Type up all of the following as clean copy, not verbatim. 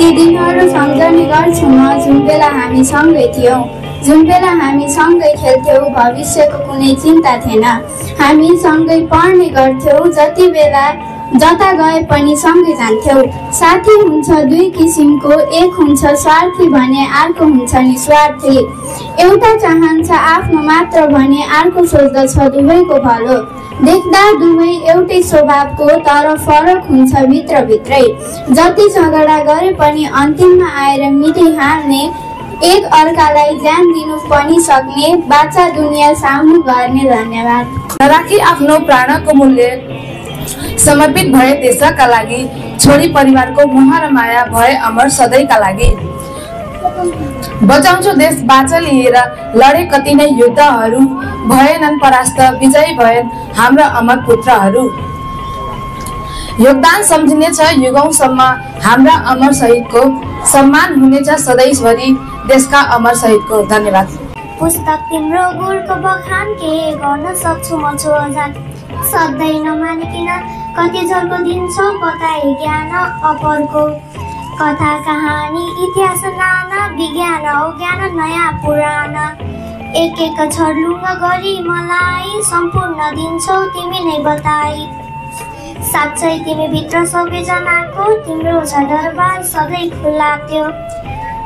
ती दिनहरू सम्झने गर्छु म, जुन बेला हामी सँगै थियौँ, जुन बेला हामी सँगै खेल्थ्यौँ, भविष्यको कुनै चिन्ता थिएन। हामी सँगै पढ्ने गर्थ्यौँ, जति बेला जता गए पनि सँगै जान्थ्यौँ। साथी हुन्छ दुई किसिमको, एक हुन्छ स्वार्थी भने अर्को हुन्छ निस्वार्थी। एउटा चाहन्छ आफ्नो मात्र भने अर्को सोच्दछ दुवैको भलो। देख्दा दुवै एउटै स्वभावको, तर फरक हुन्छ भित्रभित्रै। जति झगडा गरे पनि अन्तिममा आएर मिलिहाल्ने, एक अर्कालाई ज्यान दिनु पनि सक्ने, बाचा दुनियाँ सामु गर्ने। धन्यवाद। नराखी आफ्नो प्राणको मूल्य समर्पित भए देशका लागि, छोरी परिवारको मोह र माया भए अमर सधैँका लागि। बचाउँछु देश बाचा लिएर लडे कति नै युद्धहरू, भएनन् परास्त विजयी भएन हाम्रा अमर पुत्रहरू। योगदान सम्झिनेछ युगौंसम्म हाम्रा अमर शहीदको, सम्मान हुनेछ सधैँभरि देशका अमर शहीदको। धन्यवाद। पुस्तक तिम्रो गुणको बखान के गर्न सक्छु म छोजान, सधैँ नमानिकन कति झल्को दिन्छ बताए ज्ञान अपरको। कथा कहानी इतिहास नाना, विज्ञान औ ज्ञान नयाँ पुराण, एक एक छर्लुङ्ग गरी मलाई सम्पूर्ण दिन्छौ तिमी नै बताई। साँच्चै तिमी भित्र सबैजनाको, तिम्रो छ दरबार सधैँ खुला त्यो,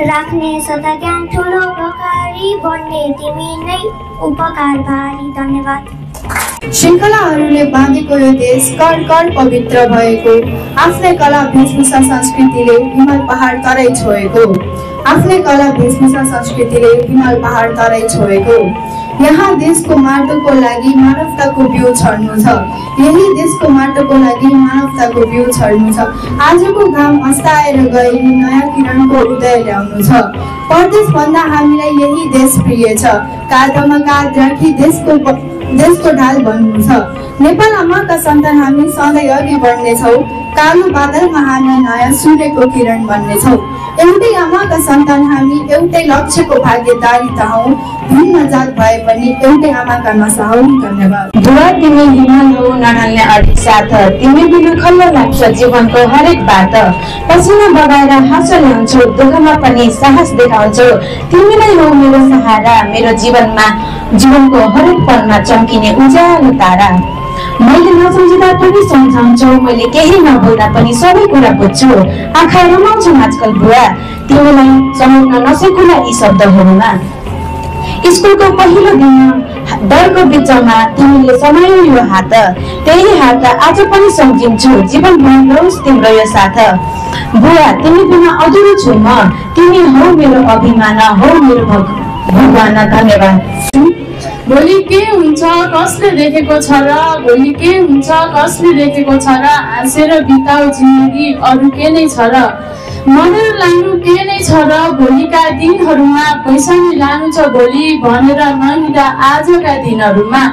राख्ने सदा ज्ञान ठुलो उपकारी, बन्ने तिमी नै उपकार भारी। धन्यवाद। श्रृङ्खलाहरूले बाँधेको यो देश कर कर पवित्र भएको, आफ्नै कला वेशभूषा संस्कृतिले हिमाल पहाड तराई छोएको, आफ्नै कला वेशभूषा संस्कृतिले हिमाल पहाड तराई छोएको। यहाँ देशको माटोको लागि मानवताको बिउ छर्नु छ, यही देशको माटोको लागि मानवताको बिउ छर्नु छ। आजको घाम अस्ताएर गए नयाँ किरणको उदय ल्याउनु छ। परदेश भन्दा हामीलाई यही देश प्रिय छ, काँधमा काँध राखी देशको ढाल बन्नु छ। नेपाल आमाका सन्तान हामी सधैँ अघि बढ्नेछौँ, कालो बादलमा हामी नयाँ सूर्यको किरण बन्नेछौँ। एउटै आमाका सन्तान हामी, एउटै लक्ष्यको भाग्यदारी त हौँ, भिन्न जात भए पनि एउटै आमाका नसा हौँ। धन्यवाद। बुवा तिमी हिमाल हौ नढल्ने अडिक साथ, तिमी बिना खल्लो लाग्छ जीवनको हरेक बात। पसिना बगाएर हाँसो ल्याउँछौ, दुःखमा पनि साहस देखाउँछौ, तिमी नै हौ मेरो सहारा, मेरो जीवनको हरेक पलमा चम्किने उज्यालो तारा। मैले नसम्झिँदा पनि सम्झाउँछौ, मैले केही नबोल्दा पनि सबै कुरा बुझ्छु। आँखा रमाउँछौ आजकल बुवा, तिमीलाई समेट्न नसकुला यी शब्दहरूमा। स्कुलको पहिलो दिन डरको बिचमा तिमीले समायो यो हात, त्यही हात आज पनि सम्झिन्छु, जीवन भर रहोस् तिम्रो यो साथ। बुवा तिमी बिना अधुरो छु म, तिमी हौ मेरो अभिमान, हौ मेरो भगवान। धन्यवाद। भोलि के हुन्छ कसले देखेको छ र, भोलि के हुन्छ कसले देखेको छ र, हाँसेर बिताउ जिन्दगी अरू के नै छ र, मरेर लानु के नै छ र, भोलिका दिनहरूमा पैसा नै लानु छ भोलि भनेर नहिँडा आजका दिनहरूमा।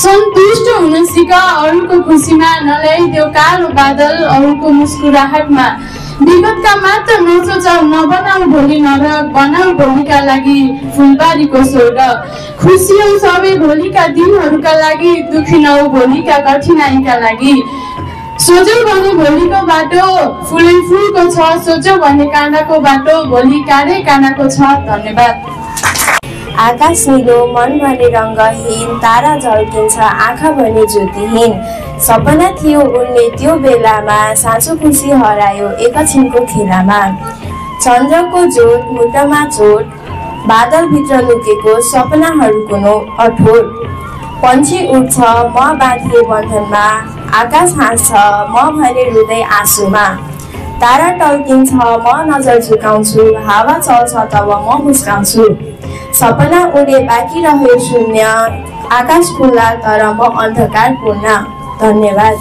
सन्तुष्ट हुन सिक अरूको खुसीमा, नल्याइदेऊ कालो बादल अरूको मुस्कुराहटमा। विगतका मात्र नसोच, नबनाऊ भोलि नरक, बनाऊ भोलिका लागि फुलबारीको स्वर्ग। खुसी हौ सबै भोलिका दिनहरूका लागि, दुखी नहौ भोलिका कठिनाइका लागि। सोझो भने भोलिको बाटो फुलै फुलको छ, सोझो भने काँडाको बाटो भोलि काँडै काँडाको छ। धन्यवाद। आकाश नीलो मन भने रङ्गहीन, तारा झल्किन्छ आँखा भने ज्योतिहीन। सपना थियो उनले त्यो बेलामा, साँचो खुसी हरायो एकछिनको खेलामा। चन्द्रको जोत मुटमा चोट, बादलभित्र लुकेको सपनाहरूको अठोट। पन्छी उठ्छ म बाँधिए बन्धनमा, आकाश हाँस्छ म भरे रुँदै आँसुमा। तारा टल्किन्छ म नजर झुकाउँछु, हावा चल्छ तब म मुस्काउँछु। सपना उडे बाँकी रह्यो शून्य, आकाश खुल्ला तर म अन्धकार पूर्ण। धन्यवाद।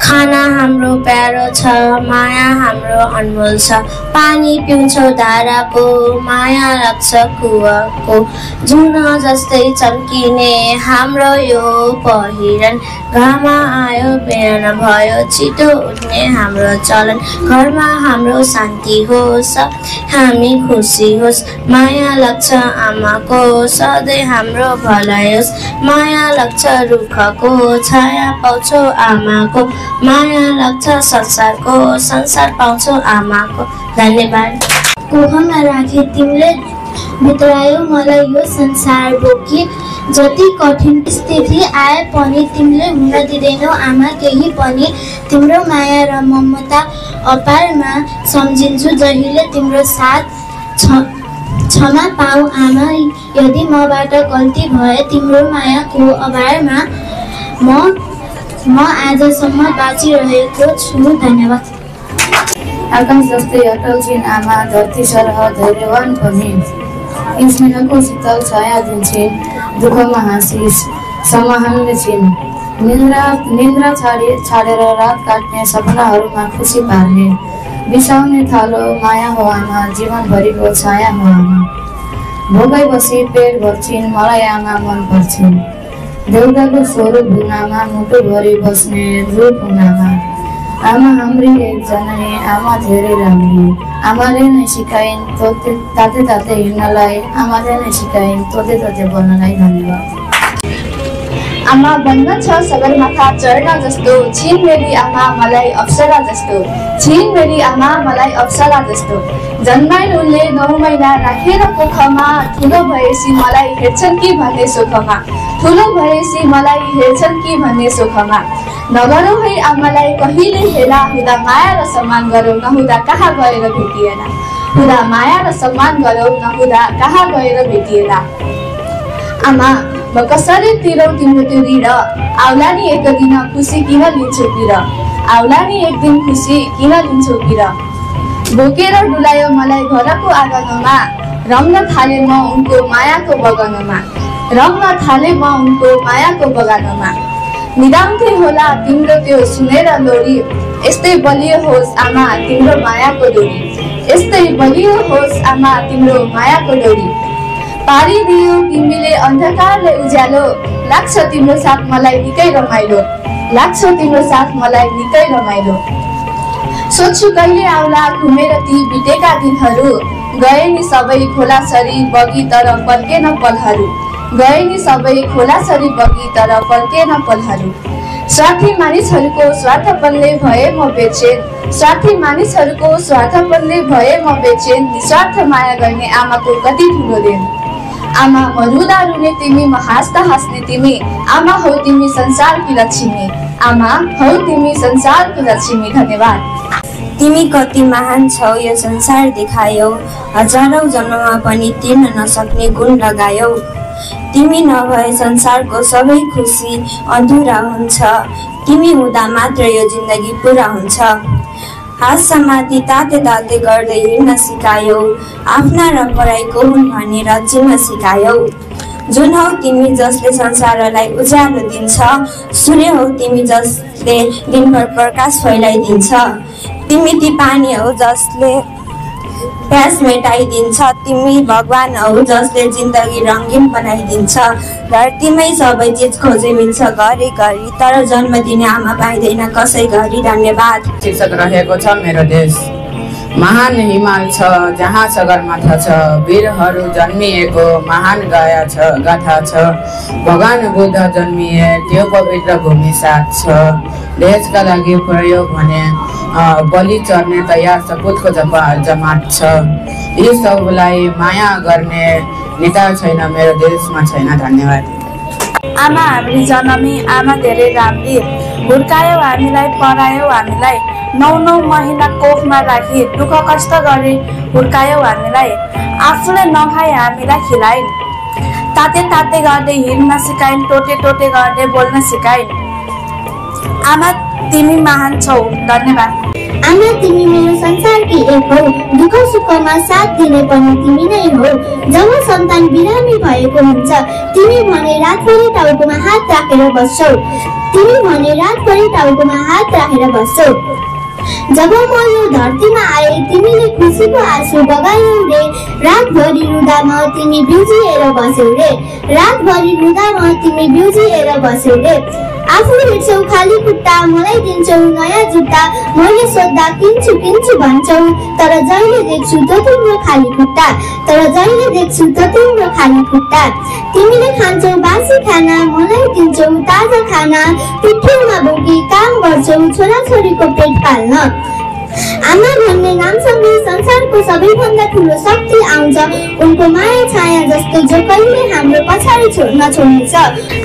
खाना हाम्रो प्यारो छ, माया हाम्रो अनमोल छ, पानी पिउँछौ धाराको माया लाग्छ कुवाको जुन जस्तै चम्किने हाम्रो यो पहिरन घाममा आयो बिहान भयो छिटो उठ्ने हाम्रो चलन घरमा हाम्रो शान्ति होस् हामी खुसी होस् माया लाग्छ आमाको सधैँ हाम्रो भलाइ होस् माया लाग्छ रुखको छाया पाउँछौ आमाको माया लाग्छ संसारको संसार पाउँछौ आमाको धन्यवाद। कोखमा राखे तिमीले भित्रायो मलाई यो संसार बोकी जति कठिन स्थिति आए पनि तिमीले हुन दिँदैनौ आमा केही पनि तिम्रो माया र ममता अपारमा सम्झिन्छु जहिले तिम्रो साथ क्षमा पाऊ आमा यदि मबाट गल्ती भए तिम्रो मायाको अभारमा म आजसम्म बाँचिरहेको छु धन्यवाद। आकाश जस्तै अटल छिन् आमा धरती सरह धैर्यवान पनि स्नेहको शीतल छाया दिन्छन् दुःखमा हाँसी समाहाल्ने छिन् निन्द्रा छाडेर रात काट्ने सपनाहरूमा खुसी पार्ने बिसाउने थालो माया हो आमा जीवनभरिको छाया हो आमा भोकै बसी पेट भर्छिन् मलाई आमा मन पर्छिन् देउताको स्वरूप हुनामा मुटुभरि बस्ने रूप हुनामा आमा हाम्री एक जननी आमा धेरै राम्री आमाले नै सिकाइन् ताते ताते हिँड्नलाई आमाले नै सिकाइन् तोते तोते बोल्नलाई धन्यवाद। आमा बन्न छ सगरमाथा चढ्न जस्तो छिन् मेरी आमा मलाई अप्सरा जस्तो छिन् मेरी आमा मलाई अप्सरा जस्तो जन्माइन् उनले 9 महिना राखेर कोखमा ठुलो भएपछि मलाई हेर्छन् कि भन्ने सोखमा ठुलो भएपछि मलाई हेर्छन् कि भन्ने सोखमा नगरौँ है आमालाई कहिले हेला हुँदा माया र सम्मान गरौँ नहुँदा कहाँ गएर भेटिएला हुँदा माया र सम्मान गरौँ नहुँदा कहाँ गएर भेटिएला। आमा म कसरी तिरौ तिम्रो त्यो ऋण आउला नि एक दिन खुसी किन लिन्छौ पिर आउला नि एक दिन खुसी किन लिन्छौ पिर बोकेर डुलायो मलाई घरको आँगनमा रम्न थाले म उनको मायाको बगानमा रम्न थाले म उनको मायाको बगानमा निदाउँथे होला तिम्रो त्यो सुनेर लोरी यस्तै बलियो होस् आमा तिम्रो मायाको डोरी यस्तै बलियो होस् आमा तिम्रो मायाको डोरी पारिदियो तिमीले अन्धकारले उज्यालो लाग्छ तिम्रो साथ मलाई निकै रमाइलो लाग्छ तिम्रो साथ मलाई निकै रमाइलो सोच्छु कहिले आउला घुमेर ती बितेका दिनहरू गए नि सबै खोला सरी बगी तर पल्केन पलहरू गए नि सबै खोला सरी बगी तर पल्केन पलहरू स्वार्थी मानिसहरूको स्वार्थपनले भए म बेचेन स्वार्थी मानिसहरूको स्वार्थपनले भए म बेचेन निस्वार्थ माया गर्ने आमाको कति ठुलो देन आमा म रुँदा रुने तिमी म हाँस्दा हाँस्ने तिमी आमा हौ तिमी संसारकी लक्ष्मी आमा हौ तिमी संसारकी लक्ष्मी धन्यवाद। तिमी कति महान छौ यो संसार देखायौ हजारौं जन्ममा पनि तिर्न नसक्ने गुण लगायौ तिमी नभए संसारको सबै खुसी अधुरा हुन्छ तिमी हुँदा मात्र यो जिन्दगी पूरा हुन्छ हात समाती ताते ताते गर्दै हिँड्न सिकायौ आफ्ना र पराईको हुन् भनेर चिन्न सिकायौ जुन हौ तिमी जसले संसारलाई उज्यालो दिन्छ सूर्य हौ तिमी जसले दिनभर प्रकाश फैलाइदिन्छ तिमी ती पानी हौ जसले प्यास मेटाइदिन्छ तिमी भगवान हौ जसले जिन्दगी रङ्गीन बनाइदिन्छ धरतीमै सबै चिज खोजे मिल्छ घरि घरि तर जन्म दिने आमा पाइँदैन कसै घरि धन्यवाद। शीर्षक रहेको छ मेरो देश महान हिमाल छ जहाँ सगरमाथा छ वीरहरू जन्मिएको महान गाथा छ भगवान बुद्ध जन्मिए त्यो पवित्र भूमि साथ छ देशका लागि प्रयोग भने बलि चढ्ने तयार सपुतको जमात छ यी सबलाई माया गर्ने नेता छैन मेरो देशमा छैन धन्यवाद। आमा हामी जनमी आमा धेरै राम्री हुर्कायौ हामीलाई पढायौ हामीलाई 9 महिना कोखमा राखी दुःख कष्ट गरी हुर्कायौ हामीलाई आफूलाई नखाई हामीलाई खिलाइन् ताते ताते गर्दै हिँड्न सिकाइन् टोटे टोटे गर्दै बोल्न सिकाइन् आमा तिमी महान छौ धन्यवाद। आमा तिमी मेरो संसारकी एक हौ दुःख सुखमा साथ दिने पनि तिमी नै हो जब सन्तान बिरामी भएको हुन्छ तिमी भने रातभरि टाउकोमा हात राखेर बस्छौ तिमी भने रातभरि टाउकोमा हात राखेर बस्छौ जब म यो धरतीमा आए तिमीले खुसीको आँसु बगायौ रे, रातभरि रुँदा म तिमी बिउजिएर बस्यौ रे, रातभरि रुँदा म तिमी बिउजिएर बस्यौ रे। आफू हिँड्छौ खाली खुट्टा मलाई दिन्छौ नयाँ जुत्ता, मैले सोद्धा किन्छु किन्छु भन्छौ तर जहिले देख्छु त तिम्रो खाली खुट्टा, तर जहिले देख्छु त तिम्रो खाली खुट्टा। तिमीले खान्छौ बासी खाना मलाई दिन्छौ ताजा खाना, पिठ्यौमा बोकी काम गर्छौ छोराछोरीको पेट पाल्न। आमा भन्ने नामसँगै संसारको सबैभन्दा ठुलो शक्ति आउँछ, उनको माया छाया जस्तो जो कहिले हाम्रो पछाडि नछोड्नेछ।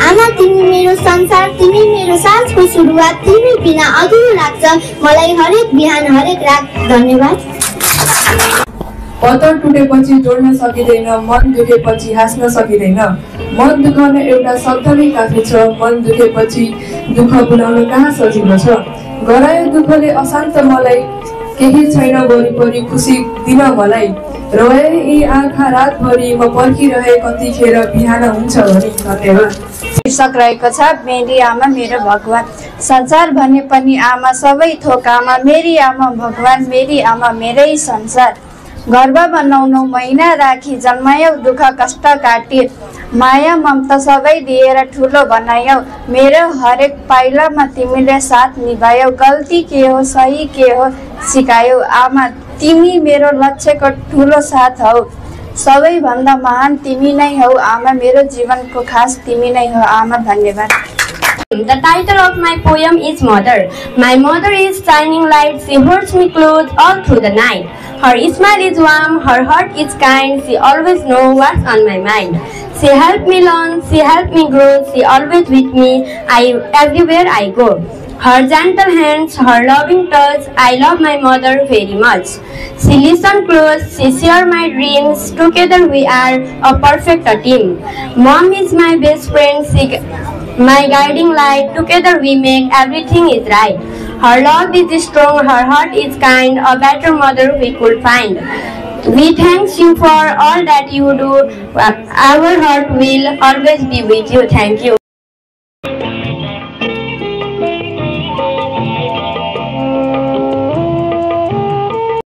आमा तिमी मेरो संसार, तिमी मेरो साँझको सुरुवात, तिमी बिना अधुरो लाग्छ मलाई हरेक बिहान हरेक रात। धन्यवाद। पत्तर टुटेपछि जोड्न सकिँदैन, मन दुखेपछि हाँस्न सकिँदैन। मन दुखाउन एउटा शब्द नै काफी छ, मन दुखेपछि दुःख भुलाउन कहाँ सजिलो छ। गरायो दुःखले अशान्त मलाई, केही छैन वरिपरि खुसी दिन मलाई। रोए यी आँखा रातभरि म पर्खिरहे कतिखेर बिहान हुन्छ भनी। धन्यवाद। शीर्षक रहेको छ मेरी आमा मेरो भगवान। संसार भने पनि आमा सबै थोक आमा, मेरी आमा भगवान, मेरी आमा मेरै संसार। गर्भ बनाउनु महिना राखी जन्मायौ दुःख कष्ट काटी, माया ममता सबै दिएर ठुलो बनायौ, मेरो हरेक पाइलामा तिमीले साथ निभायौ, गल्ती के हो सही के हो सिकायौ। आमा तिमी मेरो लक्ष्यको ठुलो साथ हौ, सबैभन्दा महान तिमी नै हौ आमा, मेरो जीवनको खास तिमी नै हो आमा। धन्यवाद। The title of my poem is Mother. My mother is shining light, she holds me close all through the night. Her smile is warm, her heart is kind, she always knows what's on my mind. She helped me learn, she helped me grow, she always with me everywhere I go. Her gentle hands, her loving touch, I love my mother very much. She listens close, she shares my dreams, together we are a perfect team. Mom is my best friend, she my guiding light, together we make everything is right. Her love is strong, her heart is kind, a better mother we could find. We thank you for all that you do. Our heart will always be with you. Thank you.